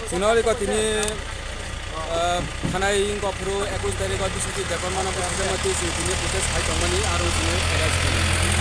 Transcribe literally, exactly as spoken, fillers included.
Chwngno liko tini, ah, thanai wngkha phuru ekush tarikh o biswajit debbarma no bwsajak mati chwng tini protest khai tongmani aro chwngno arrest khainai.